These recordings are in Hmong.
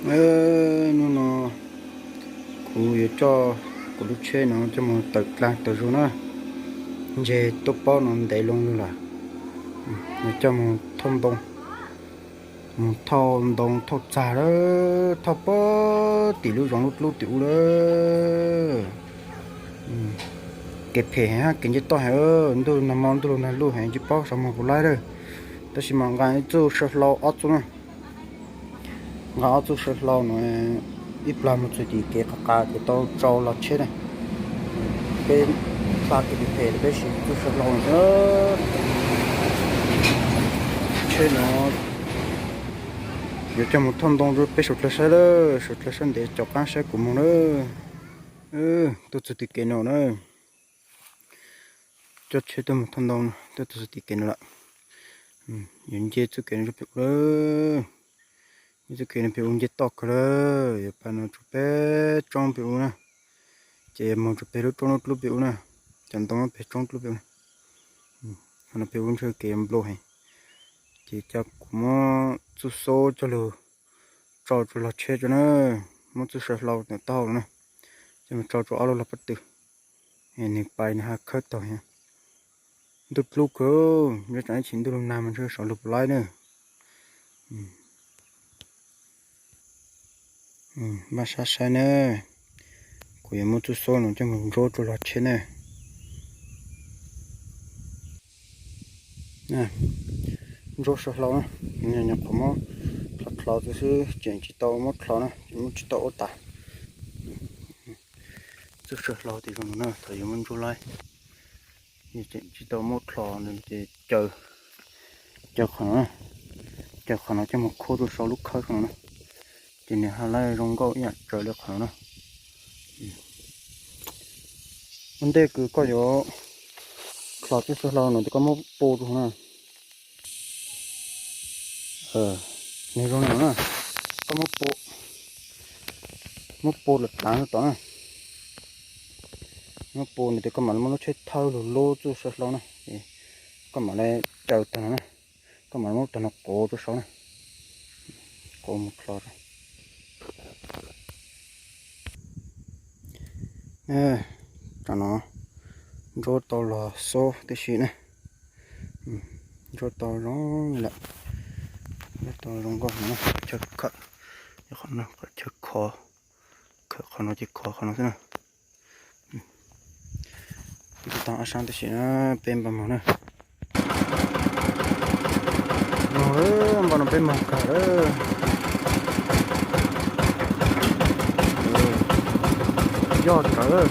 Hnub no kuv yuav coj kuv lub tsheb no coj mus tawm dlaag tawm zug na. Ntshe tuaj paub no ntev loo lug lawm. Yuav coj mus thauj ntoo, mus thauj ntoo thauj txag lawm, thauj puag tim lub zoov lub dlub tim ub lawm. Kev phem heev, kev nce toj heev, ntuj nag hmo ntuj lug nag luj heev tsis paub saum moog puas laib lawm. Tab sis mas nqa ib txuj saw hlau ob txuj na. Nqa ob txuj saw hlau no ib plag mus txug tim kev qas qas ces tau tsau los tsheb na. Peb txhaj kev phem peb siv txuj saw hlau no xwb. Tsheb no yuav coj mus thauj ntoo rau peb suav dlawg saib lawm, suav dlawg saib ntev caum qaab saib kuv moog lawm. Tuaj txug tim kev no na. Coj tsheb tuaj mus thauj ntoo no tuaj txug tim kev no lawm. Yuav nce txuj kev no rau pem ub lawm. Nce txuj kev no pem ub nce toj kawg lawm, yuav pas no rau pem roob pem ub na. Ces yuav moog rau pem lub roob lub dlub pem ub na. Cov ntoo pem roob dlub pem ub na. Qhov no pem ub ntshe kev nplua heev. Ces coj kuv muab txuj xub coj lug tsau rau log tsheb tso na. Muab txuj saw hlau ntawm taub hau no na, coj mus tsau rau ob lub log pob tw. Nwg pais nwg hab khawb taug. Ntuj dlub kawg, nyob tsam ib chim ntuj lug nag mas ntshe saum lug puas laib na. Npaj sab saib na, kuv yuav muab txuj xub no coj mus ntsuab rau log tsheb na. Ntsuab saw hlau na, nyuam qhuav muab dlhau dlhau xwb, tseem tsis tau muab dlhau na, tseem muab tsis tau ua tas. Txuj saw hlau tim zoo no na, thaum yuav muab ntsuab laib, tseem tsis tau muab dlhau no ces caw, caw qhov no, caw qhov no coj mus khuab rau saum lub khawb no na, ces nws hab laib zoo nkauj ib yam tsawv li qhov no na. Ua ntej kws koj yuav dlhau txuj saw hlau no ces koj muab pua rau na. Nws zoo no na, koj muab pua, muab pua lawm dlaav tod na. Muab pua no ces koj mam muab lub tsheb thawb lug lub txuj saw hlau na, koj mam le caw tag no na, koj mam muab tag no quav rau saud na, quav mus dlhau. Tam no ntsuab tau los xub tib si na, ntsuab tau zoo lawm, ntsuab tau zoo nkauj no, chaw khawb, qhov no chaw khov, khawb qhov no ces khov qhov no xwb na. Tau ob sab tib si na, peb npaj moog na. Moog, npaj no peb moog kawg lawm. Yog kawg.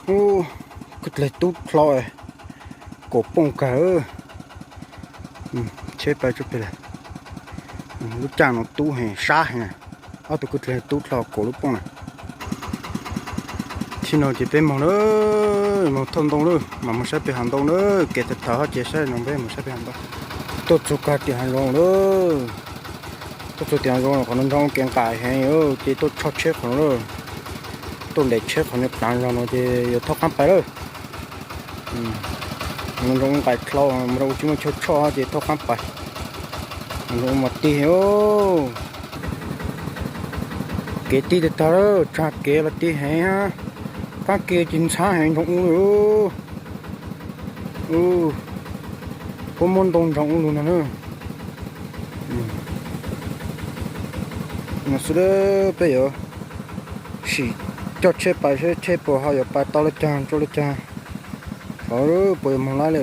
Ub, koj dleg tub dlhau, kaum pooj kawg. Tsheb pais tsuj plig lawm. Lub caij no tub heev sab heev na. Ob tug koj dleg tub dlhau kaum lub pooj na. Txij no ces peb moog lawm, moog thauj ntoo lawm, mam moog saib peg hav ntoo lawm, kev tawm tawm hab ces saib no peb moog saib peg hav ntoo. Tuaj txug kag tim hav zoov lawm. Tuaj txug tim hav zoov qhov no ntsoov kev nqaim heev ces tuaj tshoj tsheb qhov no lawm. Tuaj lem tsheb qhov no dlaav zog no ces yuav thaub qaab pais lawm. Ntsoov nqaim dlhau, mus rau tsis muaj chaw tshoj ces thaub qaab pais. Ntsoov mas tig heev. Kev tig tag tag lawm, tsag kev los tig heev. Qaab kev ces ntxhab heev ntsoov ub lawm. Puab muab ntoo ntsoov ub lug no na. No xwb peb yuav sim coj tsheb pais saib tsheb puas ho yuav pais tau le caag rua le caag. Xyov puas yuav moog laib le.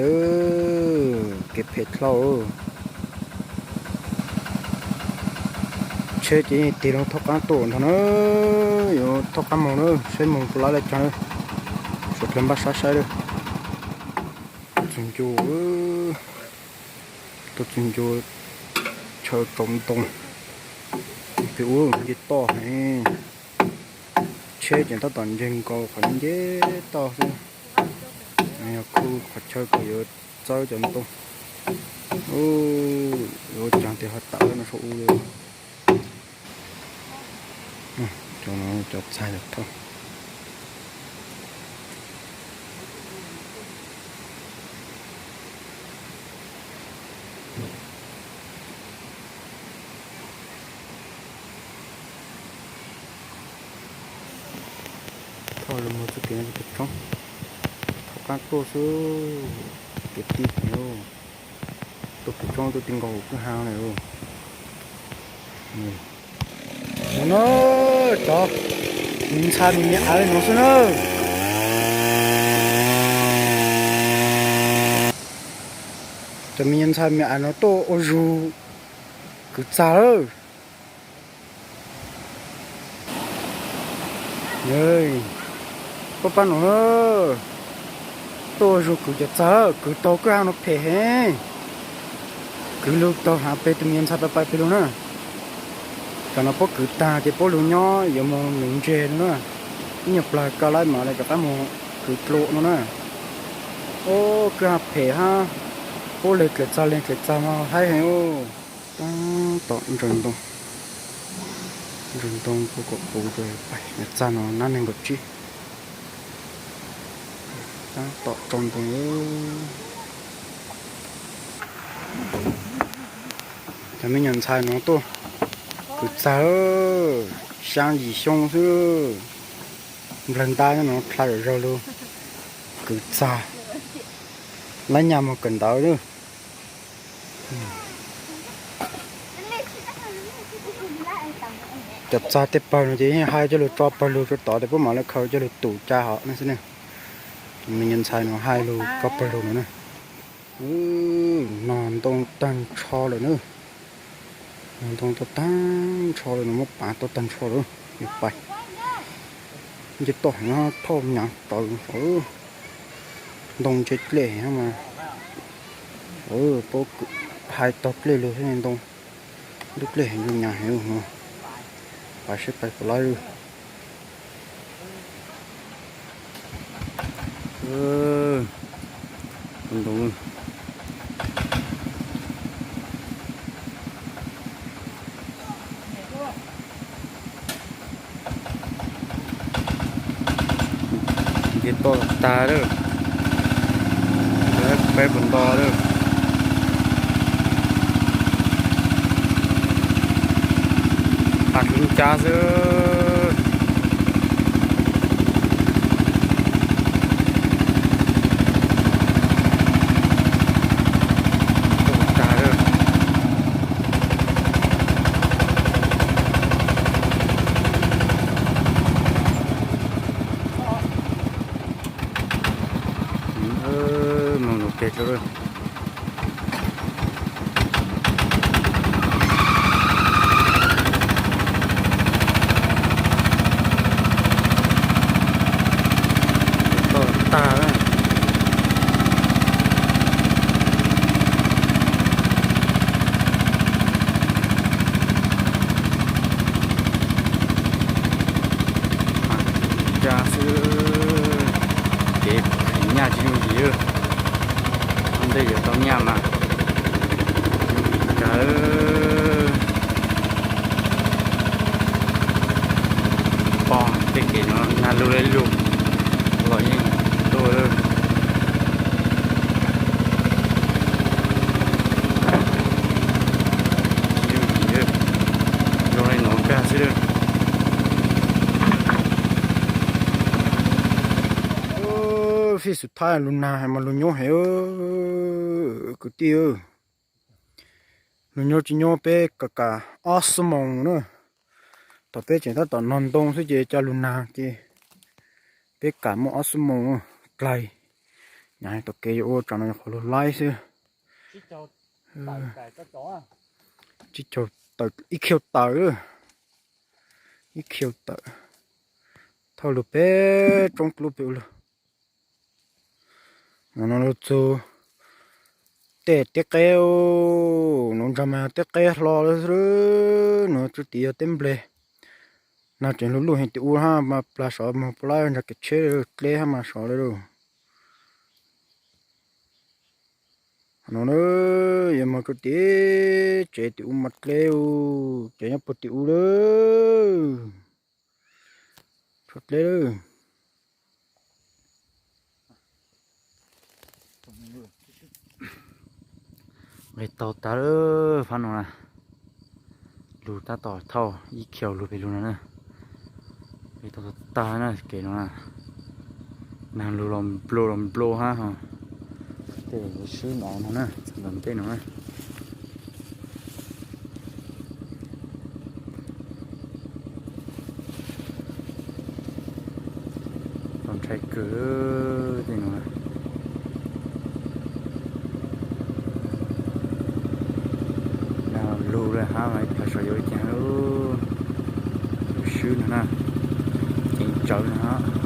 Kev phem dlhau. Tsheb ces tig loo thaub qaab tuaj nrho na, yuav thaub qaab moog na, saib moog puas laib le caag na. Suav dlawg npaj sab saib lawm. Tuaj txug ncua, tuaj txug ncua chaw tsaus ntoo. Pem ub nce toj heev, tsheb ces tab tom nce nkaus qhov nce toj xwb. Yog khu qhov chaw kws yuav txawb cov ntoo. Ua caag tes ho tawm no saum u li. Cov txag cov thauj. Thauj lug moog txuj kev no tug tshoob, thaub qaab tuaj xwb, kev tij heev. Tuaj tug tshoob tuaj ti nkaus kwj ha lawm. No na, cov me nyuam ntxhais me me av le no xwb na. Cov me nyuam ntxhais me av no tuaj ua zug kwv txag lawm. Pab pab no, tuaj ua zug kwv cov txag, kwv taug kwj ha no phem heev. Kwv lug taug haav peg tus me nyuam ntxhais pais pais peg lug na. Tam no puab kwv taag ces puab lug nyob yuav moog nuv ntses no na. Ib nyuag plaag kaw laib mas lawv rov qaab moog kwv dlua no na. Ub, kwj ha phem hab, puab le dlaim txag le dlaim txag mas haib heev. Taab tom ntsaws ntoo, ntsaws ntoo puab kom puv rau pais txag no nab neeg nkaum tsib. Taab tom tsaus ntoo. Cov me nyuam ntxhais no tuaj kwv txag, xyaa yim xyoo xwb, nplawg ntab nyob no dlha zom zaws lug kwv txag, laib nyaj moog kawm ntawv lawm. Cov txag tej pawg no ces yeej hais coj lug tso pawg lug rua tod tes puab mam le khaws coj lug tus ca hov na xwb ne. Me nyuam ntxhais no hais lug tso pawg lug no na. Nog ntoo tag nrho lawm na. Nog ntoo tag nrho lawm, no muab pav tau tag nrho lawm. Yuav pais nce toj heev, thauj nyaav tawv saud. Ntoo ntse dlej heev mas, puab hais taug dlej lug thiab ntoo ntub dlej heev, nyaav heev. Pais seb pais puas laib. Ntoo nce toj tag lawm, peb puas nto lawm. Qab hlwb ncab xwb. Tag lawm. Moog nuv peg dlua lawm. Toj tag lawm. Ncaj xwb, kev nyaj tsis yooj yim. Ua ntej yuav tau nyaj mas yooj yim kawg. Pom tej kev no nag lug le lug los yeej tuaj lawm. Tsis yooj yim, zoo le nuav kag xwb lawm. Fij xwm thaib lug nag mas lug nyob heev kwv tij. Lug nyob tsis nyob peb kam kam ob xuab moos na. Thaum peb tseem tab tom nog ntoo xwb ces cov lug nag ces peb kam muaj ob xuab moos dlaig. Nyav tom kev yuav ua tsam no yog qhov lug laib xwb. Tsib caug tawm ib khiaus tawm. Ib khiaus tawm, thauj lug peb roob dlub pem ub lug. No lug txug tej teb qeb, nuav ntag mas teb qeb hlo lawm xwb, nuav txug tim yog teb nplej. Nag tseem lug luj heev tim ub hab mas plag sov moog puab lab ntag kev tsheb dleb hab mas sov lawm lauj. No na, yuav moog rua tim tsev tim ub mas dleb, tsev nyob puag tim ub lawm. Tshuav dleb lawm. Nqis tau tag lawm phab no na. Lug tab tom thauj ib khiaus lug pem lug no na. Nqis tau tag na kev no na. Nag lug los nplua los nplua hab ho. Tej swb no no na, ntawm ntej no na. Tau ntshai kawg tej no. Nag lug lawm hab mas ib plag sov yuav ib caag lub swb no na, ceev tsawv no.